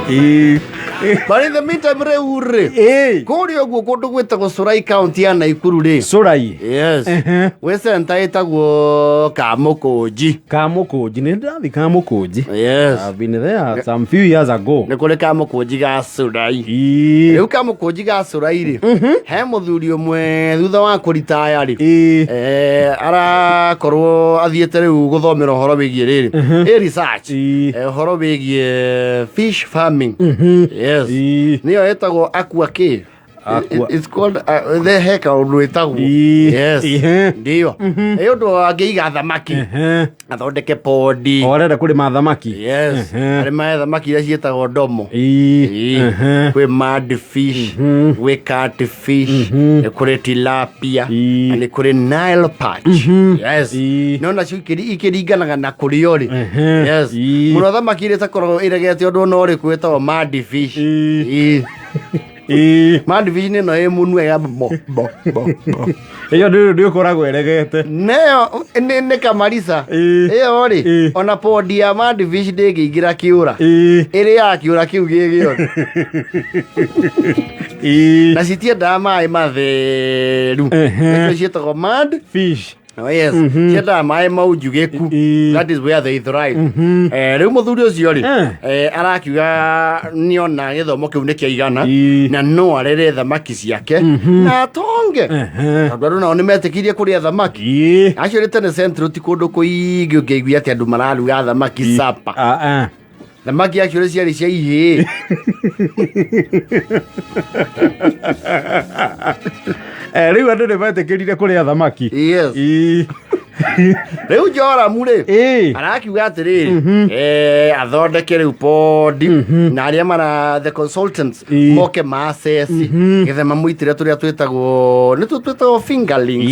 Ĩĩ. But in the meantime rĩu rĩ, Ĩĩ. kũrĩa ũguo kũndũ gwĩtagwo Curai, kaunti ya Naikuru rĩ. Curai. Yes. Ehe. Gwĩ centa ĩtagwo Kamũkũnji. Kamũkũnji, nĩ ndĩrathiĩ Kamũkũnji. Yes. I've been there some few years ago. Nĩ kũrĩ Kamũkũnji ga Curai. Ĩĩ. Rĩu Kamũkũnji ga Curai rĩ, he mũthuri ũmwe thutha wa kũritaya rĩ, Ĩĩ. Arakorwo athiĩte rĩu gũthomera ũhoro wĩgiĩ rĩrĩ, ĩ research. Ĩĩ. Ũhoro wĩgiĩ fish farming. Yes. Ĩĩ. Nĩyo ĩtagwo aqua kĩ. It's called the he kaũndũ ĩtagwo. Ĩĩ. Yes. Ndio ĩ ũndũ angĩiga thamaki, athondeke pond. O arenda kũrĩma thamaki. Yes. Arĩmae thamaki iria ciĩtagwo ndomo. Ĩĩ. Ĩĩ. Kwĩ mad fish, gwĩ cat fish, nĩ kũrĩ tilapia, na nĩ kũrĩ Nile perch. Yes. No nacio ikĩringanaga na kũrĩa ũrĩ. Yes. Mũno thamaki iria ĩtakoragwo ĩregete ũndũ ona ũrĩkũ ĩtagwo mad fish. Ĩĩ. Ĩĩ. Ĩĩ. Mad fish nĩ ĩno ĩ mũnua ya bo bo bo bo. Ĩyo ndĩ ũkoragwo ĩregete. Neyo nĩ kamarisa. Ĩĩ. Ĩyo rĩ, ona pond ya mad fish ndĩngĩingĩra kĩũra. Ĩrĩaga kĩũra kĩu gĩ gĩothe. Na citiendaga maĩ matheru. Nĩkĩo ciĩtagwo mad fish. Oh, yes. Ciendaga maĩ maunjugĩku. That is where they thrive. Rĩu mũthuri ũcio rĩ, arakiuga nĩona gĩthomo kĩu nĩ kĩaigana na no arere thamaki ciake na atonge, tondũ andũ nao nĩ metĩkĩirie kũrĩa thamaki. Acio rĩ, tene Central ti kũndũ kũingĩ ũngĩaiguire atĩ andũ mararuga thamaki supper. Ah, ah. Thamaki actually ciarĩ cia ihĩĩ. Rĩu andũ nĩ metĩkĩrire kũrĩa thamaki. Yes. Ĩĩ. Rĩu Joramu rĩ, arakiuga atĩrĩrĩ, athondeke rĩu pond na arĩa mara the consultants moke maaceci getha mamũitĩre tũrĩa twĩtagwo, nĩ twĩtagwo fingerlings.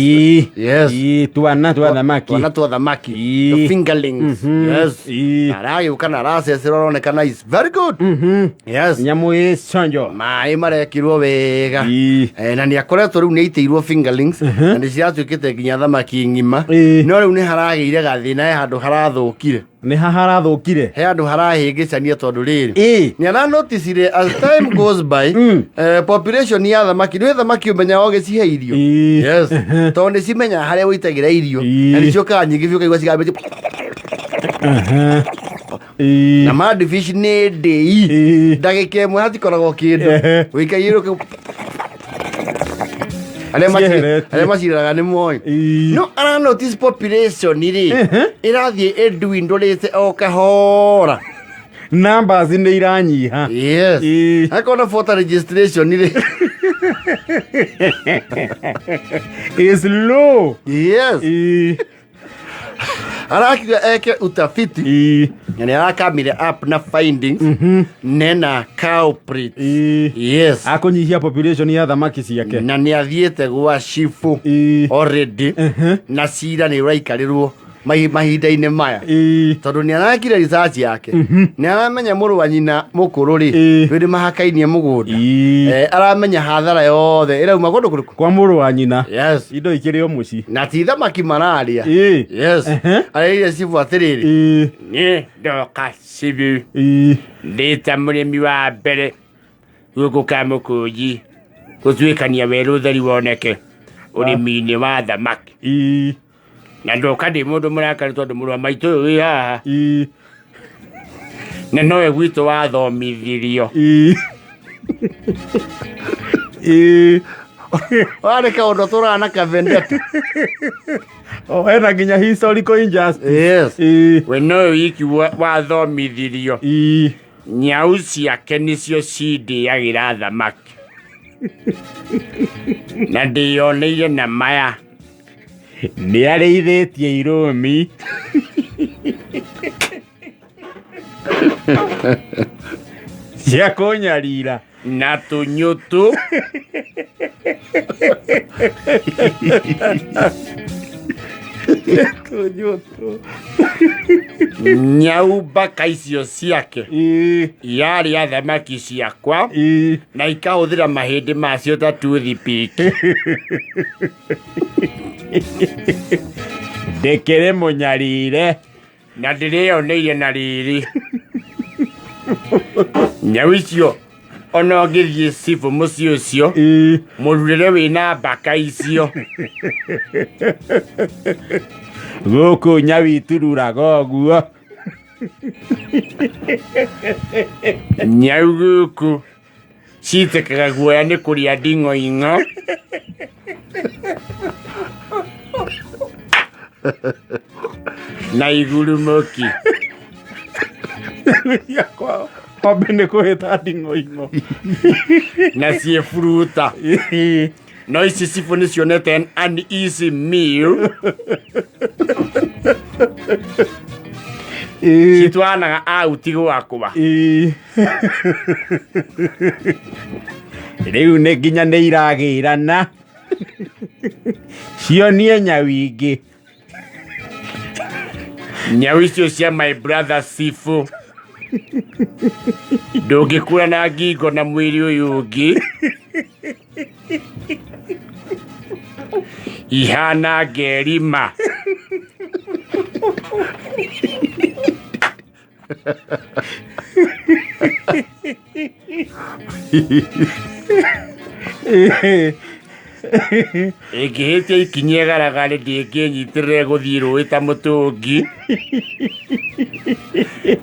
Yes. Ĩĩ, twana twa thamaki. Twana twa thamaki. The fingerlings. Yes. Aragĩũka na aracecera, aronekana is very good. Yes. Nyamũ ĩ conjo. Maĩ marekirwo wega. Na nĩ akoretwo rĩu nĩ aitĩirwo fingerlings na nĩ ciratuĩkĩte nginya thamaki ng'ima. No rĩu nĩ haragĩire gathĩna, he handũ harathũkire. Nĩ ha harathũkire? He handũ harahĩngĩcania, tondũ rĩrĩ, nĩ aranoticire as time goes by, population ya thamaki, nĩ thamaki ũmenyaga ũgĩcihe irio. Yes, tondũ nĩ cimenyaga harĩa ũitagĩra irio na nĩ ciũkaga nyingĩ biũ, ũkaigua cigambĩtie. Na mad fish nĩ ndĩi, ndagĩka ĩmwe hatikoragwo kĩndũ. Ũikagia irio kĩu, arĩa Cieheretie. arĩa maciraraga nĩ moĩ. No ara notice population rĩ, ĩrathiĩ ĩndwindũrĩte o kahora. Numbers nĩ iranyiha. Yes. Akona voter registration rĩ is low. Yes. Arakiuga eke utafiti na nĩ arakamire up na findings nena culprit. Yes. Akũnyihia population ya thamaki ciake. Na nĩ athiĩte gwa cibu already na cira nĩ ũraikarĩrwo mahinda-inĩ maya, tondũ nĩ arakire research yake, nĩ aramenya mũrũ wa nyina mũkũrũ rĩ, rĩrĩ mahakainie mũgũnda. Aramenya hathara yothe ĩrauma kũndũ kũrĩkũ? Kwa mũrũ wa nyina. Yes. Indo ikĩrĩ o mũciĩ. Na ti thamaki mararĩa. Yes. Arĩire cibu atĩrĩrĩ, niĩ ndoka cibu ndĩ ta mũrĩmi wa mbere gũkũ Kamũkũnji gũtuĩkania werũ ũtheri woneke ũrĩmi-inĩ wa thamaki, na ndoka ndĩ mũndũ mũrakaru, tondũ mũrũ wa maitũ ũyũ wĩ haha na nowe gwitũ wathomithirio. Warĩ kaũndũ tũrana ka vendetta. Oh, ena nginya historical injustice. Yes. We nowe wiki wathomithirio. Nyau ciake nĩcio cindĩagĩra thamaki na ndĩyoneire na maya. Nĩ arĩithĩtie irũmi cia kũnyarira. Na tũnyũtũ. Tũnyũtũ. Nyau mbaka icio ciake irarĩa thamaki ciakwa na ikahũthĩra mahĩndĩ macio ta toothpick. Ndĩkĩrĩ mũnyarire. Na ndĩrĩoneire na rĩrĩ. Nyau icio ona ũngĩthiĩ cibũ mũciĩ ũcio mũrurĩre wĩna mbaka icio. Gũkũ nyau itururaga ũguo. Nyau gũkũ citĩkaga guoya nĩ kũrĩa nding'oing'o. Na igurumũki. Ciakwa wambe nĩ kũhĩta nding'oing'o. Na ciĩburuta. No ici cibũ nĩ cionete an easy meal. Citwaranaga auti gwakwa. Rĩu nĩ nginya nĩ iragĩrana cionie nyau ingĩ. Nyau icio cia my brother Sifu ndũngĩkura na ngingo na mwĩrĩ ũyũ ũngĩ ihana ngerima. Ĩngĩhĩtia ikinya ĩgaragare ndĩngĩnyitĩrĩre gũthiĩ rũĩ ta mũtũngi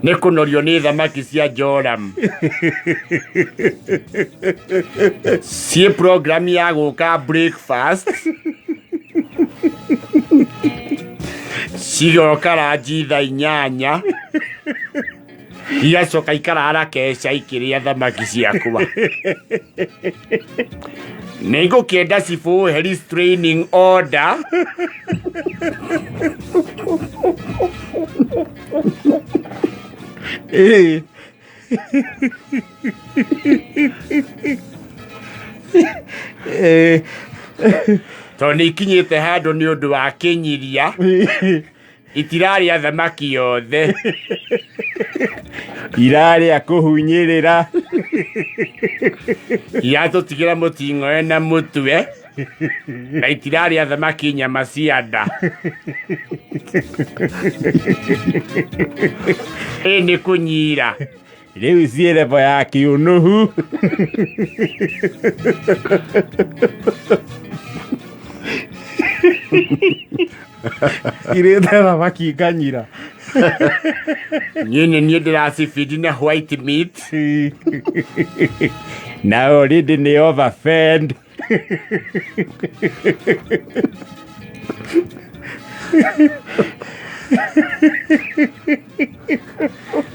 nĩ kũnorio nĩ thamaki cia Joram. Ciĩ program ya gũka breakfast cigoka ranji thaa 8 igacoka ikarara keca ikĩrĩa thamaki ciakwa. Nĩ ngũkĩenda cibũ ũhe restraining order. Tondũ nĩ ikinyĩte handũ nĩ ũndũ wa kĩnyiria itirarĩa thamaki yothe. Irarĩa kũhunyĩrĩra. Iratũtigĩra mũting'oe na mũtwe na itirarĩa thamaki nyama cia nda. Ĩ nĩ kũnyira. Rĩu ciĩ level ya kĩũnũhu. Irĩte thamaki nganyira. Niĩ nĩ niĩ ndĩracibindi na white meat. Na already nĩ overfed.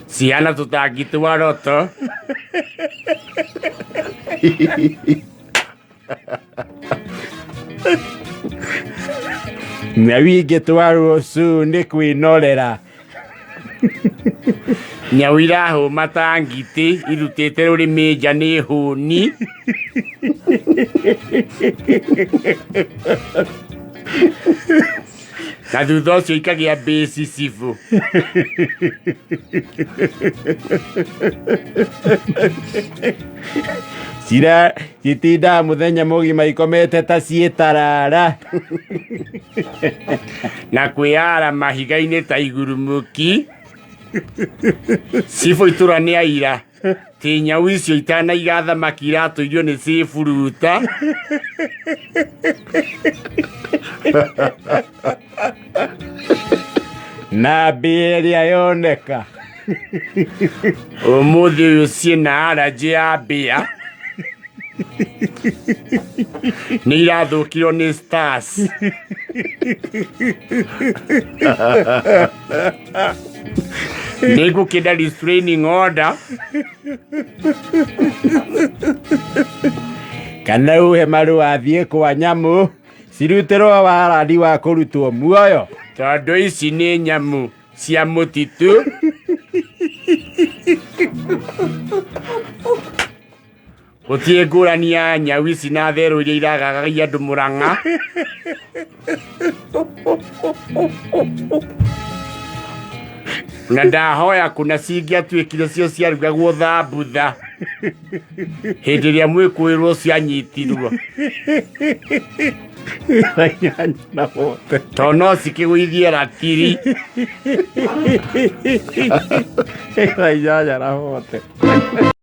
Ciana tũtangi twa roto. Na wingĩtwarwo cuu nĩ kwĩnorera. Nyau irahũma ta ngitĩ irutĩte rũrĩmĩ nja nĩ hũni. Na thutha ũcio ikagĩa mbĩci cibũ. Cira citindaga mũthenya mũgima ikomete ta ciĩtarara. Na kwĩyara mahiga-inĩ ta igurumũki. Cibũ itũra nĩ aira ti nyau icio itanaiga thamaki iratũirio nĩ ciburuta. Na mbĩa ĩrĩa yoneka. Ũmũthĩ ũyũ ciĩna arajĩ ya mbĩa. Nĩ irathũkirwo nĩ stars. Nĩ ngũkĩenda restraining order. Kana uhe marũa athiĩ kwa nyamũ cirutĩrwo warandi wa kũrutwo muoyo. Tondũ ici nĩ nyamũ cia mũtitũ. Gũtirĩ ngũrani ya nyau ici na therũ iria iragagagia andũ Mũrang'a. Na ndahoya kũna cingĩatuĩkire cio ciarugagwo thambutha hĩndĩ ĩrĩa mwĩkũĩrwo cianyitirwo. Thaa 8 na 40. To no cikĩgũithie ratiri. 8:40.